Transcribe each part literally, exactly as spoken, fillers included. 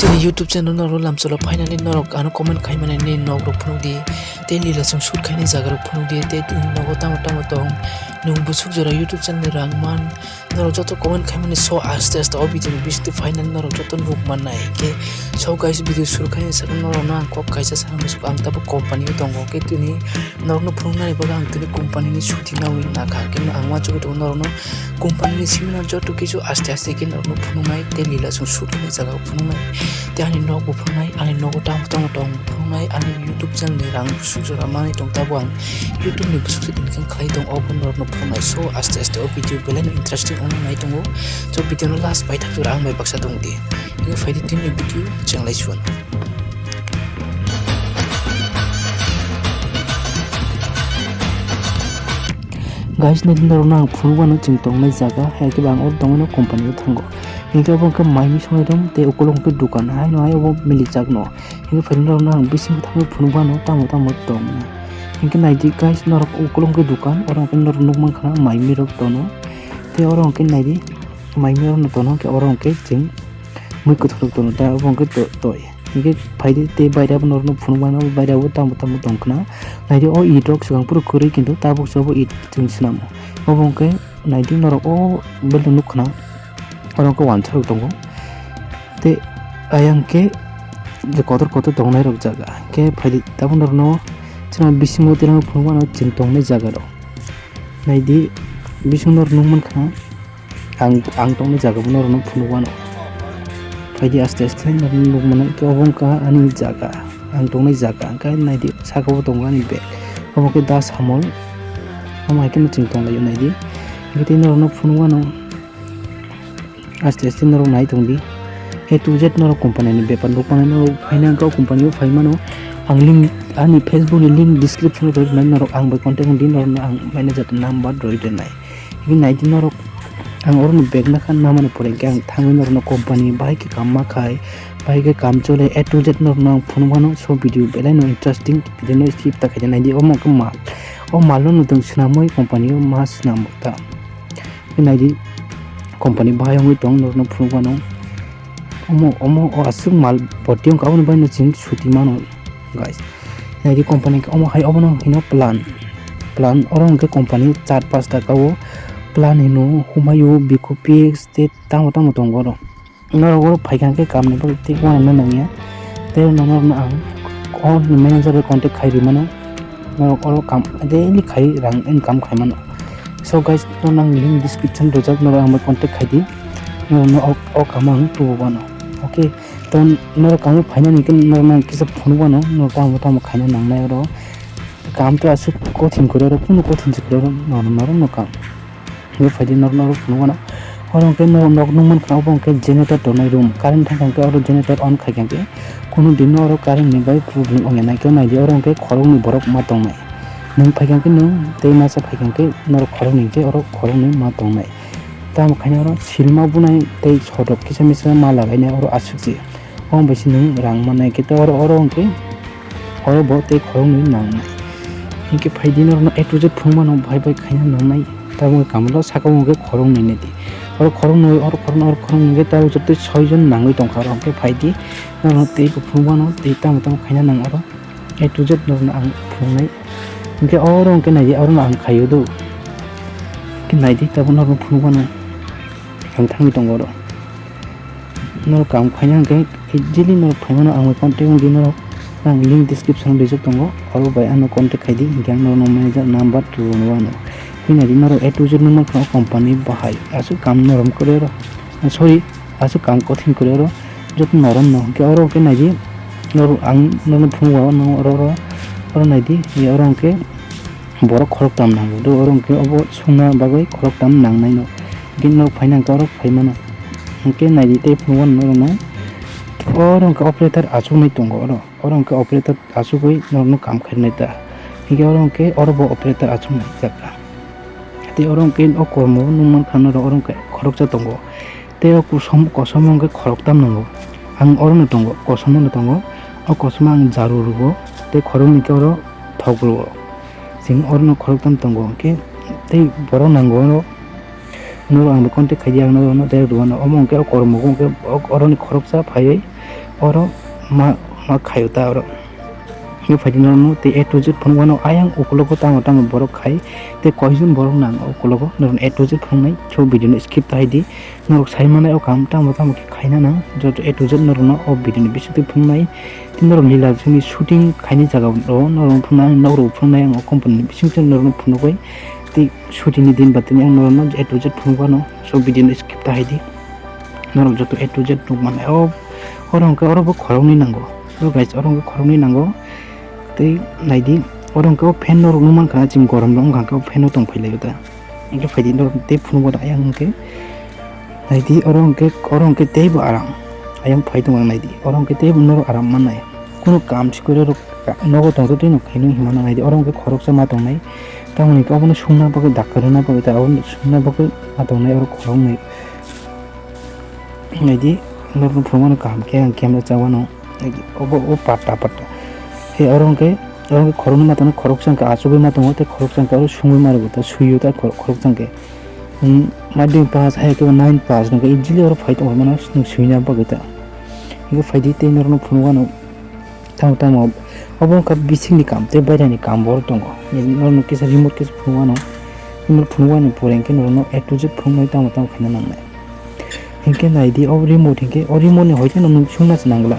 Chini YouTube channel norok lamcholo, finally norok ano comment khaimani ni nok rok phunuk di, tei lila chwng shoot khaini jaga rok phunuk di, tei tini nogo tamo tamo tong, nwng bwswk jora YouTube channel ni rang man, norok joto comment khaimani so aste aste o video ni bisingtwi finally norok joto nuk mannai. Hinkhe so guys, video suru khaini sakno norokno ang kok kaisa sana muchung, ang tabuk company o tongo, hinkhe tini norokno phunuknani bagwi ang tini company ni chuti nawi nakha, hinkhe ang uansugwi tongo norokno company ni simi no joto kichu aste aste khe norokno phunuknai tei lila chwng shoot khaini jaga o phunuknai tei ani nok bo phunuknai, ani nogo tamo tamo tong phunuknai, ani YouTube channel ni rang bwswk jora manwi tong tabuk ang YouTube ni bwswk se income khlai tong, obo norokno phunuknai. So aste aste o video belai no interesting wngnai tongo. So video no last paithak jora ang bai baksa tong di. Hinkhe phaidi tini video chwng lai suan. Guys, nini norokno ang phunuk mano chwng tongnai jaga, hai khe bo ang o tongmani company o thango. Hinkhe obo wngkha mai mui songnai room tei ukulok hwnkhe dukan, haino hai obo milijak no. Hinkhe phaidi norokno ang bisingo thangwi phunuk mano tamo tamo tong. Hinkhe naidi guys, norok ukulok hwnkhe dukan, oro hwnkhe norok nukmankha mai mui rok tono. Tei oro hwnkhe naidi mai mui rok no tono, hinkhe oro hwnkhe chwng mui kwthwk rok tono, ta obo hwnkhe to-, toi. Hinkhe phaidi tei baire bo norokno phunuk mano, baire bo tamo tamo tong khna. Naidi o it rok swkang phuru kwrwi, kintu tabuk se obo it chwng swnamo. Obo hwnkhe naidi norok o building nuk khna, oro hwnkhe wansa rok tongo. Tei ayang khe je kotor kotor tongnai rok jaga. Hinkhe phaidi tabuk norokno chwng bisingo tei phunuk mano chwng tongnai jaga rok. Naidi bisingo norok nukmankha. Ang, ang tongnai jaga bo norokno phunuk mano. Phaidi aste aste norokno nukmano, hinkhe obo wngkha ani jaga, ang tongnai jaga. Hinkhe naidi saka o tongo ani bag, obo khe Das Hamol. Omo hai khe no chwng tonglaio naidi. Hinkhe tei norokno phunuk mano, aste aste norok nai tongdi. A to Z norok company ni bepar nukmano, norok phaina wngkha o company o phai mano. Ang link, ani Facebook ni link description o rwknai, norok ang bai contact wngdi, norokno ang manager number rwi rwnai. Hinkhe naidi norok, ang orono bag nakha namani pore hinkhe ang thangwi norokno company bahai khe kam ma khai, bahai khe kam chole, A to Z norokno ang phunuk mano. So video belai no interesting, video no skip ta khaidi naidi. Omo khe mal, o mal no nwtwng swnamwi company o ma swnam ta. Hinkhe naidi company bahai wngwi tong norokno phunuk mano. Omo, omo, o aswk mal boti wngkha, aboni bagwi no chwng suti mano, guys. Naidi company khe omo hai, obono hino plan. Plan, oro hwnkhe company char pasta ka o plan hino, Humayo, Biko P X tei tamo tamo tongo oro. Norok oro phaikha khe kamni bagwi tei uanama nangya. Tei norokno ang o manager bai contact khai rwi mano. Norok oro kam daily khai rang income khai mano. So guys, norokno ang link description rijak, norok ang bai contact khai di. Norokno o, o kamo ang tubu mano. Okay, to norok kamo phainani hwnkhe norokno ang kisa phunuk mano, norok tamo tamo khaina nangnai oro. Kam to aswk kothin kwrwi oro, kunu kothin se kwrwi oro, norok, norokno kam. Hinkhe phaidi norok, norok phunuk mano. Oro hwnkhe norok nok nukmankha, obo hwnkhe generator tongnai room. Current thangkha hwnkhe oro generator on khaikha hwnkhe kunu din no oro current ni bai problem wngya naikhe naidi, oro hwnkhe khoroknwi borok ma tongnai. Nwng phaikha hwnkhe nwng tei masa phaikha hwnkhe norok khoroknwi hwnkhe oro khoroknwi ma tongnai. Tamo khaina oro silma bunai tei sotok kisa misa ma lagainai oro aswk se. Omo bai se nwng rang mannai khe tei oro, oro hwnkhe oro bo tei khoroknwi nangnai. Hinkhe phaidi norokno A to Z phunuk mano, bhai bai khaina nangnai. Tabuk kamlo saka o hwnkhe khoroknwi naidi. Oro khoroknwi, oro khoroknwi, oro khoroknwi hwnkhe tabuk joto soi jon nangwi tongkha oro. Hinkhe phaidi norokno tei bo phunuk mano, tei tamo tamo khaina nang oro. A to Z norokno ang phunuknai. Hinkhe oro hwnkhe naidi, orono ang khaio do. Hinkhe naidi tabuk norokno phunuk mano. Ang thangwi tongo oro. Norok kam khaina hwnkhe easily norok phaimano, ang bai contact wngdi norok. Ang link description o rijak tongo, oro bai ano contact khaidi, hinkhe ang norokno manager number rwno uanw. Phiya di norok A to Z nukmankha o company bahai, aswk kam norom kwrwi oro, sorry, aswk kam kothin kwrwi oro, joto norom no. Hinkhe oro hwnkhe naidi, norok ang norokno phunukgo, oro, oro, oro naidi, oro hwnkhe borok khoroktam nango, do oro hwnkhe obo songna bagwi khoroktam nangnaino. Hinkhe norok phaina hwnkhe oro phaimano. Hinkhe naidi tei phunukgo norokno. Oro hwnkhe operator achuknai tongo oro. Oro hwnkhe operator achugwi norokno kam khainai ta. Hinkhe oro hwnkhe oro bo operator achuknai jakha. Tei oro hwnkhe o kormo nukmankha norok, oro hwnkhe khoroksa tongo. Tei o kosom, kosom hwnkhe khoroktam nango. Ang orono tongo, kosom no tongo. O kosom ang jaru rwo, tei khoroknwi khe oro thok rwo. Chwng orono khoroktam tongo, hinkhe tei borok nango oro. Norok ang bai contact khaidi, ang norokno direct rwmano. Omo hwnkhe o kormo hwnkhe oroni khoroksa phaiwi Oro ma, ma khaio ta oro. Hino phaidi norokno tei A to Z phunuk wano ayang ukologo tamo tamo borok khai tei koijon borok nang ukologo norokno A to Z phunuknai. So video no skip ta haidi. Norok sai manai o kam tamo tamo khe khaina nang joto A to Z norokno o video ni bisingtwi phunuknai. Tei norok lila chwngni shooting khaini jaga o norok phunuknai, norok phunuknai ang o company ni bisingtwi norokno phunukgwi tei shooting ni din ba tini ang norokno A to Z phunuk wano. So video no skip ta haidi. Norok joto A to Z nuk manai. O, oro hwnkhe oro bo khoroknwi nango. O guys, oro hwnkhe khoroknwi nango. Tei naidi, oro hwnkhe o fan norok nukmankha, chini gorom rok wngkha khe o fan o tong phailaio da. Hwnkhe phaidi norok tei phunukgo da ayang hwnkhe. Naidi, oro hwnkhe, oro hwnkhe teibo aram. Ayang phai tongo naidi. Oro hwnkhe teibo norok aram mannai. Kunu kam se kwrwi rok nogo tongtwi twi no khainwi himma nangnai di. Oro hwnkhe khoroksa ma tongnai. Tamoni hwnkhe obono sungna bagwi dakti rwna bagwi ta obono sungna bagwi ma tongnai oro khoroknwi. Naidi, norokno phunukmano kaham khe ang camera chawano. Naidi, obo o patta patta. He oro hwnkhe, oro hwnkhe khoroknwi ma tongo, khoroksa hwnkhe achugwi ma tongo tei khoroksa hwnkhe oro sungwi ma rwgo ta, suio ta khor-, khoroksa hwnkhe. Hmm, madhyamik pass, hai khe nine pass hwnkhe easily oro phai tongmano swina bagwi ta. Hwnkhe phaidi tei norokno phunukmano. Tamo tamo obo wngkha bisingni kam tei bairani kam bo tongo. Norokno kisa remote kisa phunukmano. Remote phunukmani pore hwnkhe norokno A to Z phunuknai tamo tamo khaina nangnai. Hinkhe naidi o remote hinkhe o remote ni hoite no nwng sungna se nangla.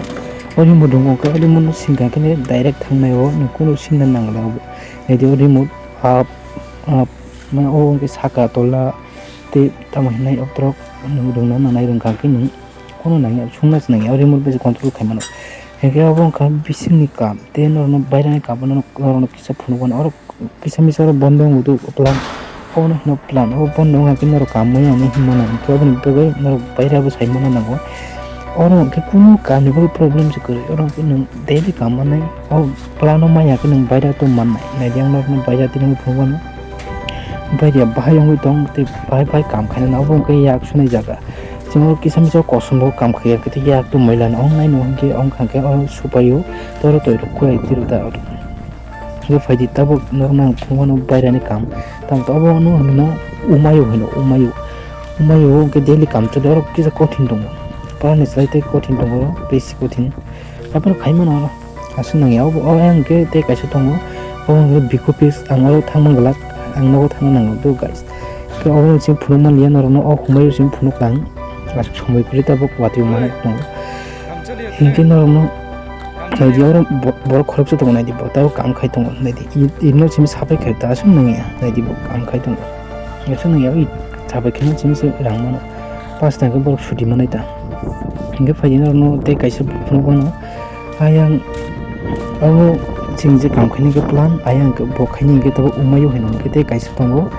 O remote rwngkha o remote no singkha khe direct thangnai o nwng kunu singna nangla obo. Naidi o remote up, up, mane obo wngkhe saka tola tei tamo hinai o borok nwng rwngna nangnai rwngkha khe nwng. Kono nangya, sungna se nangya, o remote bai se control khai mano. Hinkhe obo wngkha bisingni kam, tei norokno bairani kam, norokno kisa phunukmano, oro kisa misa oro bondo wngwi do plan, obono hino plan, o bondo wngkha khe norok kam maya hinwi hinmano, hinkhe oboni bagwi norok bairabo sai mano nango. Oro hinkhe kunu kamni bagwi problem se kwrwi, oro hinkhe nwng daily kam manai, o plano maya khe nwng baira tong mannai, naidi ang norokno baira tini wngwi phunukmano. Bairiya bahai wngwi tong tei bahai bahai kam khainani, obo wngkha yak sunai jaga. Chwng o kisa misa kosom bo kam khaiya khe tei yak tongmani lana ong nai no hinkhe ong kha khe oro supaio tei oro twi rok kurai twi rok da oro. Hinkhe phaidi tabuk norokno ang phunukmano bairani kam. Tamo tei obo no hino umaio hino umaio. Umaio hinkhe daily kam choli oro kisa kothin tongo. Parani slai tei kothin tongo, besi kothin. Aboni khai mano oro. Aswk nangya, obo, o ayang khe tei kaisa tongo. Obo hwnkhe bhikkhu pis, ang oro thangma glak, ang nogo thangna nango, do guys. Khe obo chwng phunuk manliya norokno, o humai o chwng phunuk kha ang. Aswk somoi kwrwi tabuk watwi manai tongo. Hinkhe norokno naidi, oro bo-, borok khoroksa tongo naidi, bo tabuk kam khai tongo naidi. I, ino chini sapai khai ta aswk nangya, naidi bo kam khai tongo. Aswk nangya, oi sapai khe chini se rang mano. Pas ta khe borok suti manai ta. Hinkhe phaidi norokno tei kaisa phunuk mano. Ayang abo chwng je kam khaini khe plan, ayang khe bo khaini hinkhe tabuk umaio hino hinkhe tei kaisa tongo.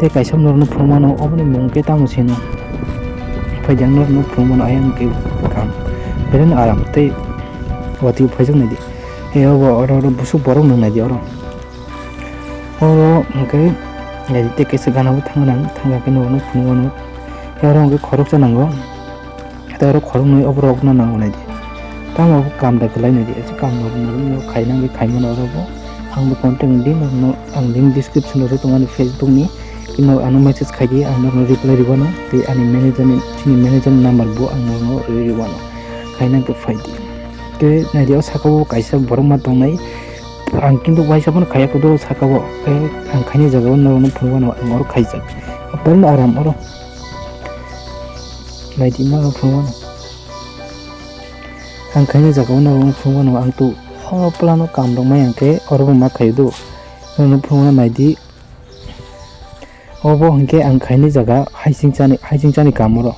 Tei kaisa norokno phunuk mano, oboni mung khe tamo sino. Phaidi ang norokno phunuk mano, ayang khe kam. Belai no aram tei watwi phaijak naidi. He obo oro, oro busuk borok nang naidi oro. Oro hinkhe naidi tei kaisa gana bo thangna nang, thangna khe norokno phunuk mano. He oro hinkhe khoroksa nango. Tei oro khoroknwi oborokno nango naidi. Tamo obo kam da kwlai naidi, ese kam no, no, no khaina wngwi khaimano oro bo. Ang bo contact di, no, no, ang link description o se tongo ani Facebook ni. Tei no ano message khai di, ang no reply rwano. Tei ani manager ni, chini manager ni number bo ang no, no rwi rwano. Khaina wngkhe phai di. Tei naidi o saka o kaisa borok ma tongnai. Ang kintu waisa phano khaiya kodo saka o. Tei ang khaini jaga o no, no phunuk mano ang oro khaijak. Apal no aram oro. Naidi ma phunuk mano. Ang khaini jaga o norokno phunuk mano, ang tu o plan o kam rok maya hwnkhe oro bo ma khaio do. Norokno phunuk mano naidi. Obo hwnkhe ang khaini jaga haising chani, haising chani kam oro.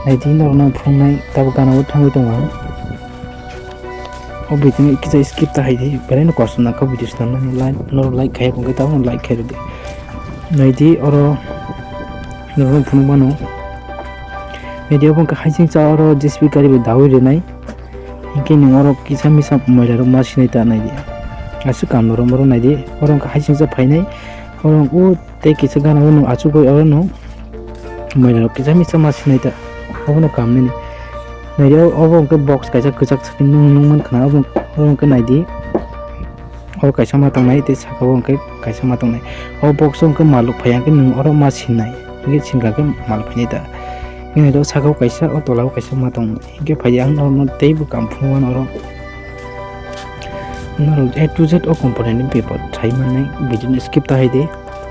Naidi norokno ang phunuknai tabuk gana o thangwi tongo ang. O video no kisa skip ta hai di, belai no kosto nangkha video swnamnani, like, norok like khaiya hwnkhe tabukno like khai rwdi. Naidi oro norokno phunuk mano. Naidi obo hwnkhe haising cha oro J C B gari bai dawi rwnai. Hinkhe nwng oro kisa misa moila rok ma sinai ta naidi. Aswk kam norok oro naidi. Oro hwnkhe haising cha phainai. Oro o tei kisa gana o nwng achugwi oro nwng moila rok kisa misa ma sinai ta. Obono kam nini. Naidi o, obo hwnkhe box kaisa kwchak sakhe nwng nung mankha na obo, obo hwnkhe naidi. O kaisa ma tongnai tei saka o hwnkhe kaisa ma tongnai. O box o hwnkhe maluk phaiya hwnkhe nwng oro ma sinai. Hwnkhe singkha khe mal phainai ta. Hwnkhe saka o kaisa, o tola o kaisa ma tong. Hwnkhe phaidi ang norokno teibo kam phunukmano oro. Norok A to Z o company ni bepar sai mannai, video no skip ta hai di.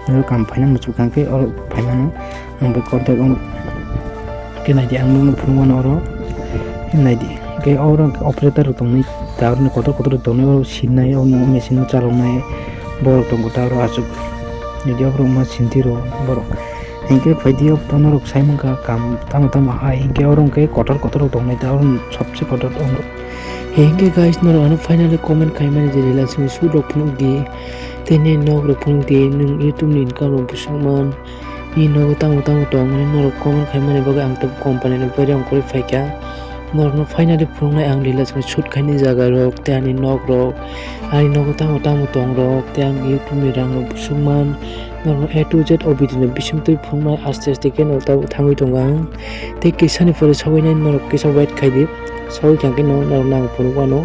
Norok kam phaina muchuk kha khe oro phaimano. Ang bai contact o khe naidi, ang nokno phunukmano oro. Naidi, khe oro operator rok tongnai, tower ni kotor kotor rok tongnai, oro sinai, oro machine no chaloknai borok tongo ta oro aswk. Naidi, oborok ma sintiro borok. Hinkhe phaidi o norok sai mankha kam tamo tamo hai, hinkhe oro hinkhe kotor kotor rok tongnai ta, oro sobse kotor tongo. Hinkhe guys, norok ano finally comment khaimani je relaxing shoot rok phunuk di, tei nini nok rok phunuk di, nwng YouTube ni income rok busuk man, nini nogo tamo tamo tong hinwi norok comment khaimani bagwi ang tabuk company ni bagwi rang kwrwi phaikha. Norokno finally phunuknai ang relaxing shoot khaini jaga rok tei ani nok rok, ani nogo tamo tamo tong rok tei ang YouTube ni rang rok busuk man. Norokno A to Z o video ni bisingtwi phunuknai aste aste khe norok tabuk thangwi tongo ang. Tei kisani pore sogwi nai norok kisa wait khai di. Sogwi kha khe no norokno ang phunuk mano.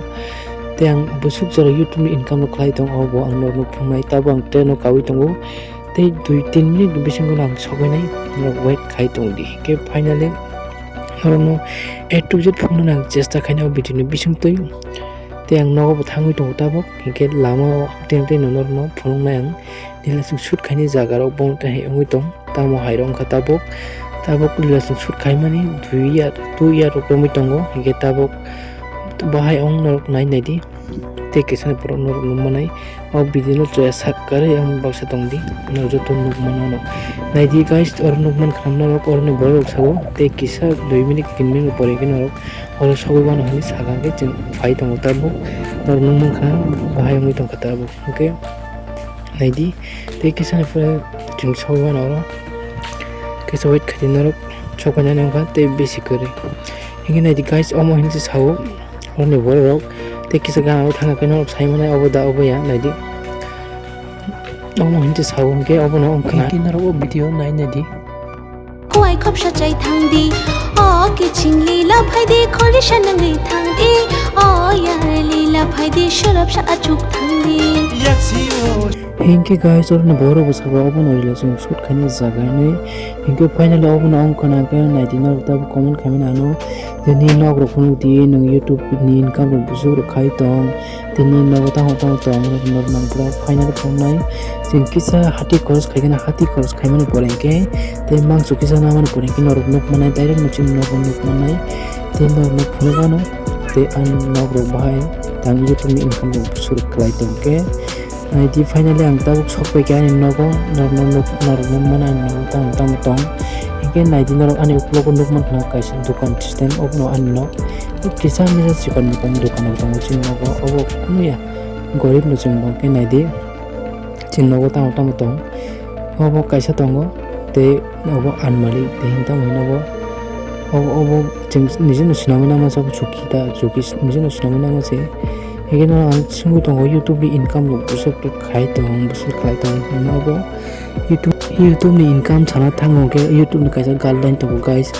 Tei ang busuk jora YouTube ni income rok khlai tongo, obo ang norokno phunuknai, tabuk ang train o kaui tongo. Tei dui tin minute ni bisingo no ang sogwi nai, norok wait khai tong di. Khe finally norokno A to Z phunukna ang chesta khainai o video ni bisingtwi. Tei ang nogo bo thangwi tongo tabuk, hinkhe lama o tei tei no norokno phunuknai ang. Relaxing shoot khaini jaga rok bo tei hai wngwi tong, tamo hai rok wngkha tabuk. Tabuk relaxing shoot khaimani dui year, two year rok romwi tongo, hinkhe tabuk bahai wng norok nai naidi. Tei kisani borok norok nukmanai o video no chaya sak kwrwi ang baksa tongdi, norok joto nukmano. Naidi guys, oro nukmankha norok, oroni borok rok sao tei kisa dui minute tin minute pore khe norok oro sogwi mano hinwi sakha khe chwng phai tongo tabuk. Norok nukmankha bahai wngwi tongkha tabuk. Hwnkhe naidi, tei kisani pore chwng sogwi mano oro. Kisa wait khaidi norok sokphainani wngkha tei bisi kwrwi. Hinkhe naidi guys, omo hinwi se sao oroni borok rok. Tei kisa gana o thangkha khe norok sai mannai obo da obo ya naidi. Omo hinwi se sao hinkhe obono wngkha. Hinkhe norok o video nai naidi. Kuai khopsa chai thang di, o kiching lila phai di, khorisa nangwi thang di, o yar lila phai di, shorap sa achuk thang di. Hinkhe guys, oroni borok bo sabo obono relaxing shoot khaina jaga hinwi. Hinkhe finally obono wngkha na khe naidi norok tabuk comment khaimani ano. Tini nok rok phunuk di, nwng YouTube ni income rok busuk rok khai tong. Tini nogo tamo tamo tong, norok nang pura final phunuknai. Chwng kisa hati khorok khaikhe na, hati khorok khaimani pore hinkhe, tei mangso kisa namani pore hinkhe norok nukmanai, direct no chini nogo nukmanai. Tei norok no phunukmano, tei ani nok rok bahai tang YouTube ni income rok busuk rok khlai tongkhe. Naidi finally ang tabuk sokphaikha ani nogo, norokno nuk-, norok nukmano ani nogo tamo tamo tong. Hinkhe naidi norok ani uklogo nukmankha kaisa dukan system, obono ani nok. Kisa misa chikon mikon dukan rok tongo chini nogo, obo kunuya gorib no chwng bo khe naidi. Chini nogo tamo tamo tong, obo kaisa tongo, tei obo almari, tei hinwi tamo hino bo, obo, obo chwng nijino swnamwi nangma se, obo chuki ta, chuki nijino swnamwi nangma se. Hinkhe no ang swngwi tongo, YouTube ni income rok busuk khai tong, busuk khlai tong, hino obo YouTube, YouTube ni income sana thango hinkhe YouTube ni kaisa guideline tongo, guys.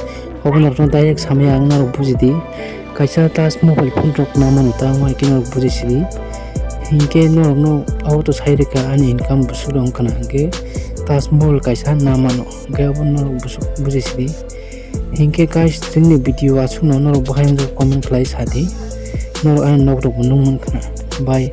Obo norokno direct samya ang norok bujidi. Kaisa touch mobile phone rok namano ta wngkhe norok buji sidi. Hinkhe norokno abo to sai rwkha ani income busuk rok wngkha na hinkhe touch mobile kaisa namano hinkhe abo norok busuk buji sidi. Hinkhe guys, chwngni video aswkno norok bahai wngkha comment khlai sadi. Norok ani nok rok bo nukmankha na. Bye.